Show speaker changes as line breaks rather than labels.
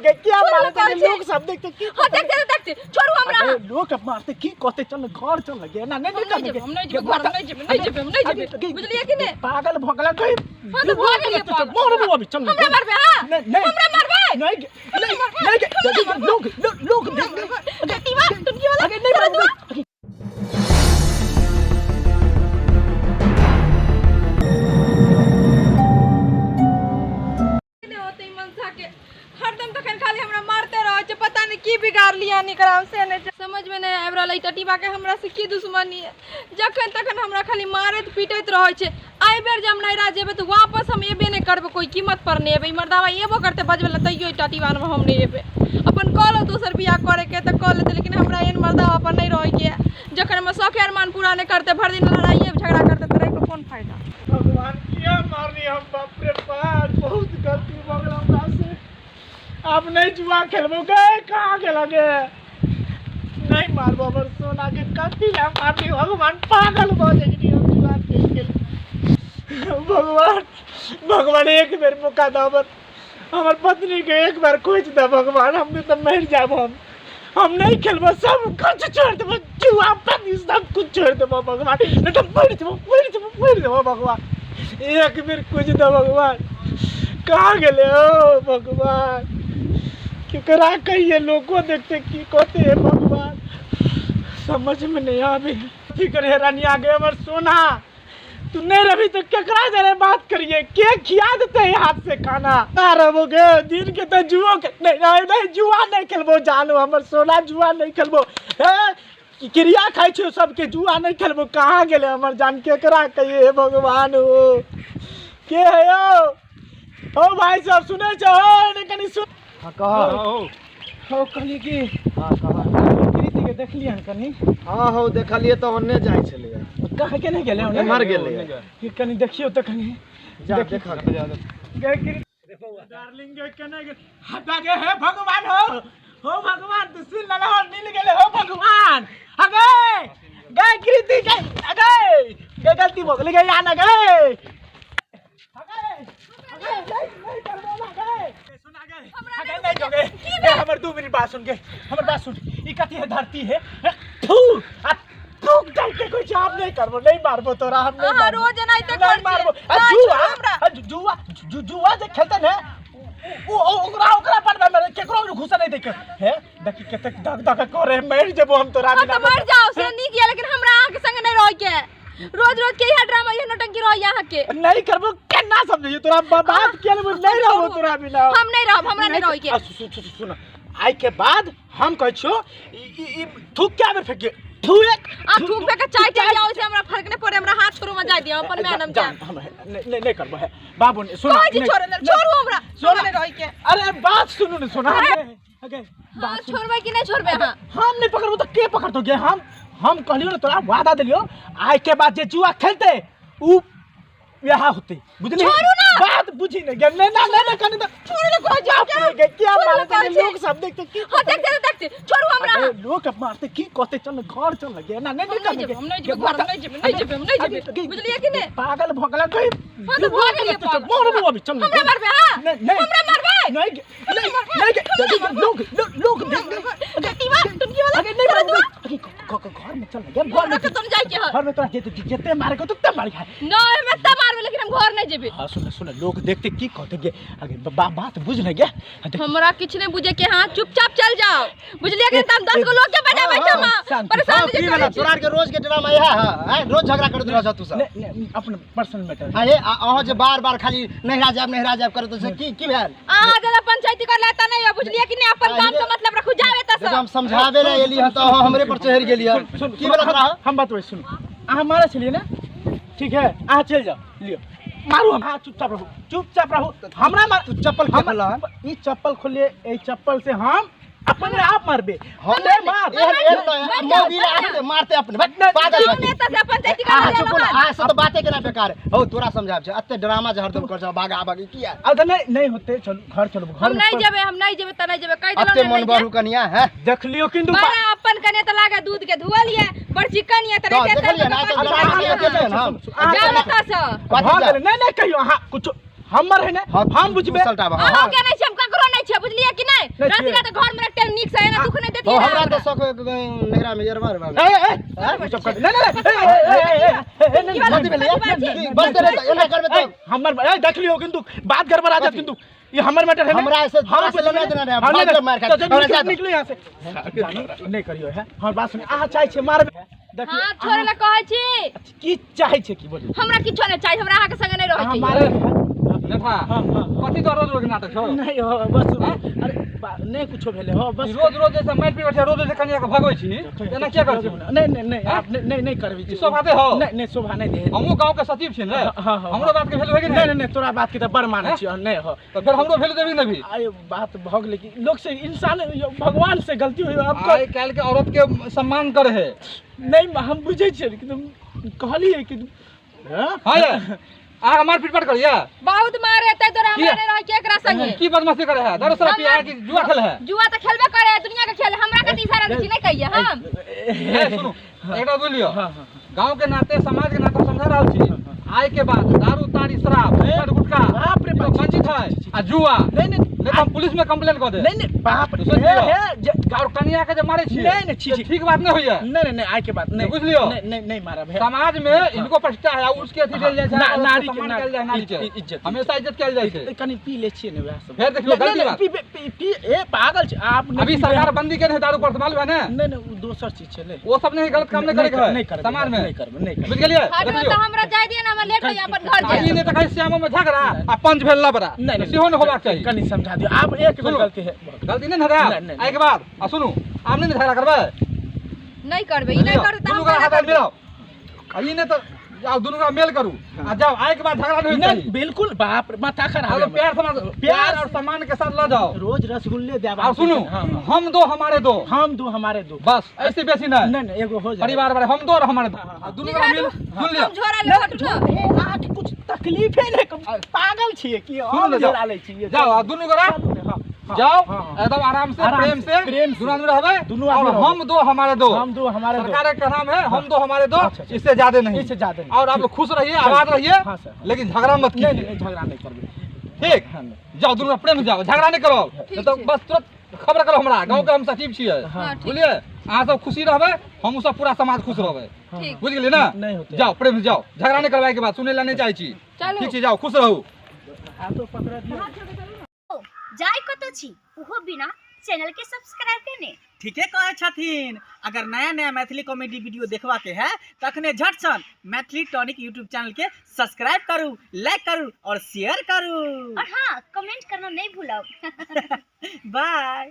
गे किया
छोड़ू
मारे
कहै
गे
छी।
लोग सब देखते की
हाँ देखते तऽ देखते छोड़ू हमरा
अरे लोग अब मारते की कहते चल घर चल गे ना नहीं
हम
नहीं
नहि जेबै हम नहि जेबै घर हम नहि जेबै नहि जेबै हम नहि जेबै बुझलियै कि नहि
पागल भ गेल गई
हाँ तऽ भऽ गेलियै पागल।
मारबो अभी चल
हमरा मारबै हाँ
नहीं नहीं
हमरा मारबै
नहीं गे, नहीं नहीं गे, लोग लोग लोग देख
टटीवा टुटकी वाला
अरे नहीं
छोड़ू
मारबो
नहि होतै मनसा के हरदम तखन खाली हमरा मारते रहै छै पता नहि की बिगाड़ लिया निकरा से नहि छै। समझमे नहि आबि रहल अइ टटीबा के हमरा से की दुश्मनी है जखन तखन हमरा खाली मारैत पीटैत रहै छै एहि बेर जे हम नैहरा जेबै तऽ वापस हम एबे नहि करबै कोइ कीमत पर नहि एबै ई मर्दाबा एबो करतै बजबै लए तैयो ई टटीबा हम नहि एबै अपन कऽ लो दोसर बियाह करैके तऽ कऽ लेतै लेकिन हमरा एहन मर्दाबा पर नहि रहैके है जखन हमर शौखे अरमान पूरा नहि करतै भरि दिन लड़ाइए झगड़ा करतै तऽ रहिके कोन फायदा
भगवान किया मारनी हम बाप रे बाप बहुत गलती भऽ गेल हमरा से आब नहीं जुआ खेलबो गे कहाँ गेल गे नहीं मारबो हमर सोना के कथी ला मारनी भगवान पागल भऽ जेतनी हम जुआ खेल खेल भगवान भगवान एक बेर मौका दऽ हमर हमर पत्नी के एक बार खोज दे भगवान हम नहीं तो मर जाब हम हम नहीं खेलबो सब कुछ छोड़ देबो जुआ पानी सब कुछ छोड़ देबो भगवान नहीं तो मर जेबो मर जेबो मर जेबो भगवान एक बेर कुछ दे भगवान कहाँ गेले ओ भगवान केकरा कहिए लोगो देखते की कहते है भगवान समझ में नहीं आवे की करे रानिया गे हमर सोना तू नहीं रवि तो केकरा जरे बात करिए के खिया देते है हाथ से खाना ना रहो गे दिन के तो जुओ के नहीं नहीं नहीं जुआ नहीं खेलबो जानो हमर सोना जुआ नहीं खेलबो हे क्रिया खाइ छियो सबके जुआ नहीं खेलबो कहाँ गेले हमर जान केकरा कहिए हे भगवान हो के है यो ओ भाई साहब सुनै छो ने कनी सुन
हाँ कह
हो कहली कि
हाँ कह
कृति के देखलियन कनी
हाँ हो देखलिए तऽ ओन्ने जाइ छलैए
कहाँ के नहीं गेले ओने
एम्हर गेलैए
कि कनी देखियो तऽ कनी
जा देख
गए डार्लिंग गे केने गे हटा गे हे भगवान हो हो भगवान तू सुन लला हो मिल गेले हो भगवान अगे गए कृति गए अगे गे गलती भऽ गेलै गे या ना गे अगे अगे नहीं नहीं करबो ना गे सुना गे अगे नहीं जोगे ए हमर 2 मिनट बात सुन गे हमर बात सुन ई कथी है धरती है थू आ थूक डाल के कोई जाम नहीं करबो नहीं मारबो तोरा हम नहीं
अहाँ
मारबो
रोज एनाहिते
नहीं
करै
मारबो
छियै।
आ
नहि,
जुआ
छोड़ू हमरा।
आ जुआ जुआ जे खेलते ने उ उ- ओकरा ओकरा पर में केकरो घुसा नहीं देके हे देखी कतेक धक धक करे मर जेबो हम तोरा
हाँ
बिना
तऽ मर जाओ से नीक यऽ लेकिन हमरा अहाँके संग नहि रहैके है रोज रोज के इएह ड्रामा इएह नौटंकी रहैया अहाँके
नहीं करबो केना समझियो तोरा बात के नहीं रहबो तोरा बिना
हम नहीं रहब हमरा नहीं रहैके
आ, सुन सुन सुन आइ के बाद हम कहै छियो ई ई- ई थूक क्या बेर फेंकिए थू एक
आ थूक पे के चाय के जाओ से हमरा फर्क नहीं पड़े हमरा हाथ छोड़ू में जाय दियो अपन मैं नाम
जान हम नहीं नहीं नहीं करबो है बाबू ने सुन
कहै छी छोड़े ले छोड़ू हमरा
सुन।
हमरा नहीं रहैके
अरे बात सुनू ने सुना अगे
हाँ
बात सुन
छोड़बै कि नहीं छोड़बै अहाँ
हम नहीं पकड़बो तो के पकड़तो गे हम हम कहलियो ने तोरा वादा देलियो आइ के बाद जे जुआ खेलते उ यहाँ होते बुझली
छोड़ू ना।
बात बुझी नहीं गे नहीं ना नहीं ना कनी तो
छोड़ू ना कहै छी
बाप रे गे क्या
छोड़ू ना
मारे
कहै छी।
लोग सब देखते की
हाँ देखते देखते छोड़ू हमरा
अरे लोग अब मारते की कहते चल घर चल गे ना नहीं
हम
नहीं
नहीं जेबै हम नहीं जेबै घर हम नहीं जेबै नहीं जेबै हम नहीं जेबै बुझलियै कि नहीं
पागल भऽ गेल गई
हाँ तऽ भऽ गेलियै पागल।
मारबो अभी चल
हमरा मारबै हाँ
नहीं नहीं
हमरा मारबै
नहीं गे, नहीं नहीं गे, देखी, लोग लोग लोग देख
टटीवा टुटकी वाला
अरे नहीं मारबो अरे घर में चल गे घर में
हमरा के तुम जाय के है
घर में तोरा जेते जेते मारे को तो मारी खाए
नहीं हम एत्ते मारबै लेकिन हम घर नहीं जेबै
हाँ सुन सुन लोग देखते की कहते गे अगे बात बुझ ले गे हाँ, देख,
हमरा किछु नहीं बुझे के हाँ चुपचाप चल जाओ बुझलिए कि हम 10 गो लोग के बजा बैठे हम
शांति।
परेशान
हाँ,
जे
की
करै
भेला
छी
तोरा आरके रोज के ड्रामा इएह है आँय रोज झगड़ा करैत रहै छह तू सब
नहीं नहीं अपन पर्सनल मैटर
आये अहाँ जे बार बार खाली नहिरा जायब नहिरा जायब करैत रहै छी, की की भेल
अहाँ ज्यादा पंचायती कर लेता नहीं है बुझलिए कि नहीं अपन काम से मतलब रखू जाओ एतऽ
जब
से
हम समझाबे ले एली हँ तऽ अहाँ हमरे पर चढ़ि गेली हँ
सुन
की भेला तोरा
हम बतबै सुन अहाँ मारै छलियै ने ठीक है अहाँ चलि जाओ लियो मारू हम हाँ चुपचाप रहू चुपचाप रहू हमरा मार
तू चप्पल के
हम
खोलऽ हन?
ई चप्पल खोलिए एहि चप्पल से हम अपने आप मारबे
हम
ले मार
एहन एहन तऽ मौगी ले अपने मारते अपने बट पागल
क्यों
छथिन।
नहीं एतऽ से पंचायती कर
अहाँ
ले
चुप ना अहाँ से तऽ बाते केना बेकार हो तोरा समझाब छै एते ड्रामा जे हरदम कर छौ भागा भागी किया
अब तऽ नहीं नहीं होते चलू घर चलू घर
हम
में
नहीं जेबै हम नहीं जेबै तऽ नहीं जेबै कहि
एते
देलहुँ
मन
ने
बढ़ू कनिया है
देख लियो किन्तु
बड़ा अपन कने तऽ लागे दूध के धुअल ये बड़ चिकन ये तऽ
तऽ
रहिते
देखलियै ने, आइ तऽ ड्रामा के देबै ने हम।
जाओ एतऽ से
कथी
भऽ
जायब?
गेलै नहीं नहीं कहियो अहाँ कुछ हमर है ने
हाँ,
हम बुझबे
तू सलटाबऽ, हाँ।
अहाँ के नहीं छी हम ककरो नहीं नहि छै, बुझलियै कि नहि?
नहि
राति
छियै।
राति घर में रखते नीक से एना दुख नहि देतियै।
हो, हमरा तऽ शौक नैहरा में एरवा एरवा
ए ए ए, सब कर, नहीं नहीं, ए ए ए ए, ए, नहीं,
की
गलती भेलै
बात छै?
बस रे, एना करबै
ए,
तऽ
हमर ए देख लियो, किंतु बात गड़बड़ा जात, किंतु ये हमर मैटर है ना?
हमरा से-
हम
तोरा से लेना देना नहीं,
हम
भाग
नहीं-
के मार खा-
तो
हमरा
निकलो,
जा दो।
निकलो यहाँ से। जानी, नहीं करियो है, हमर बात सुनी, अहाँ चाहै छियै मारबै, देखियौ।
हाथ छोड़े ला कहै छी।
की चाहै छियै, की बोलियौ?
हमरा किछो नहि चाही, हमरा अहाँके संगे नहि रहै
अहाँ
के।
मारबै?
नेता,
हाँ हाँ।
कथी तो रोज रोज के नाटक छौ?
नहीं हो, बस, अरे नहीं कुछो भेलै हो, बस।
ई रोज रोज जैसे मारि पीट छै, रोज रोज कनिया के भगबै छी, एना किया करै छी?
नहीं नहीं नहीं, आप नहीं नहीं नहीं करबै।
ई शोभा दे हो?
नहीं नहीं, शोभा नहीं दे।
हमहूँ गाँव के सचिव छी ने।
हाँ, हाँ, हाँ।
हमरो बात के वैल्यू है कि
नहीं?
नहीं?
नहीं नहीं, तोरा बात के तऽ बड़ मानै छियौ, नहीं हो।
तऽ फेर हमरो वैल्यू देबी ने भी?
आय बात भऽ गेलै कि लोग से, इंसान भगवान से गलती हुई अब।
आइ काल्हि के औरत के सम्मान करे है।
नहीं, हम बुझै छियै कि तुम कहलियै कि हाँ?
हाँ ये अहाँ मार पीट करिया।
बहुत मारे तै तोरा, हमरा
किया?
नहि रहै के एकरा संगे।
की बदमाशी करे है? दारू शराब पिया है कि जुआ खेल है?
जुआ तऽ खेलबे करे है, दुनिया के खेल, हमरा कथी इशारा दै छी, नहि कहिए हम।
ए, सुनू, एकटा बुझि लियौ।
हाँ हाँ।
गाँव के नाते, समाज के नाते समझा रहल छी, आय के बाद दारू, ताड़ी, शराब,
ए,
गुटखा
बाप रे बाप,
वंचित है आ जुआ
नहीं नहीं।
नहीं तो हम पुलिस में कंप्लेन कर दे।
नहीं नहीं, बाप रे।
सोच
हे
लियौ।
हे
और कनिया के जे मारे छी,
नहीं, नहीं, छी,
से
छी।
ठीक बात नहीं होइए।
नहीं नहीं नहीं, आय के बाद नहीं।
बुझ लियौ।
नहीं नहीं नहीं, मारब है।
समाज में इनको प्रतिष्ठा है, उसके अथी देल जाइ छै।
नारी के
सम्मान कयल जाइ, नारी के
इज्जत।
हमेशा इज्जत कयल जाइ छै।
कनि पी ले छियै ने, वएह सब।
फेर देखियौ,
नहीं,
गलती
नहीं,
बात।
पी पी पी, ए पागल छै आप, नहीं
अभी
पीबै।
सरकार बंदी केने है दारू पर, मालूम है ने?
नहीं नहीं, ओ दोसर चीज छलै।
वो सब नहीं, गलत काम नहीं करे के
नहीं
है
करबै,
समाज में।
नहीं करबै, नहीं करबै।
बुझ गेलियै?
हटू
देखियौ।
तऽ हमरा जाय दिअ ने, हमरा लेट होइए अपन घर
आ ई
जाय।
नहि तऽ कहै श्यामो में झगड़ा आ पंच भेल लबड़ा।
नहीं नहीं।
सेहो नहि होबाक चाही।
कनि समझा दियौ आब, एक बेर
सुनू।
गलती है।
गलती नहीं ने हेतै।
नहीं, नहीं।
आइ के बाद आ सुनू, आब नहि ने झगड़ा करबै?
नहि करबै, ई नहि करतै तऽ
दुनू
हम
गोरा
केना
हाथ
करबै?
मिलाओ, आ ई नहि तऽ आब दुनू गोरा मेल करू आ जाओ, आइ के बाद झगड़ा नहीं होइके
नहीं
चाही।
बिल्कुल, बाप रे, माथा खराब
और
है हमर।
प्यार समाज, प्यार और सम्मान के साथ ल जाओ।
रोज रसगुल्ले देब।
और सुनू।
हाँ, हाँ।
हम दो हमारे दो।
हम दो हमारे दो।
बस, ऐसे बेसी नहीं।
नहीं नहीं, एगो हो जाए।
परिवार वाले, हम दो और हमारे दो, आ दुनू गोरा मिल सुन लिअ।
हम झोरा ले, हटू ने।
हे, अहाँके कुछ तकलीफे नहि, पागल छियै की?
सुनू
हम
ने, जाओ।
झोरा लै छियै।
जाओ, आ दुनू गोरा
चलू ने, हाँ, हाँ,
जाओ।
हाँ, हाँ।
एकदम आराम से,
आराम
प्रेम
से,
से,
प्रेम से।
दुनू आदमी रहबै
दुनू
और
आदमी रहबै।
हम दो हमारे दो।
हम दो हमारे दो।
सरकार का नाम है हम दो हमारे दो।
अच्छा, अच्छा।
इससे ज्यादा नहीं।
इससे ज्यादा नहीं।
और आप लोग खुश रहिए, आबाद रहिए।
हाँ, सर, हाँ।
लेकिन झगड़ा मत
नहीं नहीं
कीजिए।
नहीं, झगड़ा नहीं करबै।
ठीक?
हाँ, नहीं।
जाओ, दुनू प्रेम से जाओ, झगड़ा नहीं करो।
ठीक
नहीं तो
छै।
बस तुरंत खबर करो हमरा, गाँव के हम सचिव छियै।
हाँ, ठीक।
बुझलियै? अहाँ सब खुशी रहबै, हमहूँ सब पूरा समाज खुश रहबै।
ठीक।
बुझि गेलियै ने?
नहि होतै।
जाओ, प्रेम से जाओ, झगड़ा नहीं करवाए के बाद सुनै ला नहीं चाहै छी।
चलू।
ठीक छै, जाओ, खुश रहू।
हाथो पकड़ा दियौ।
जाय कतौ छी ओहो बिना चैनल के सब्सक्राइब केने?
ठीके कहै छथिन। अगर नया नया मैथिली कॉमेडी वीडियो देखबा के है तखने झटसन मैथिली टॉनिक यूट्यूब चैनल के सब्सक्राइब करू, लाइक करू और शेयर करू।
और हाँ, कमेंट करना नहीं भूलब।
बाय।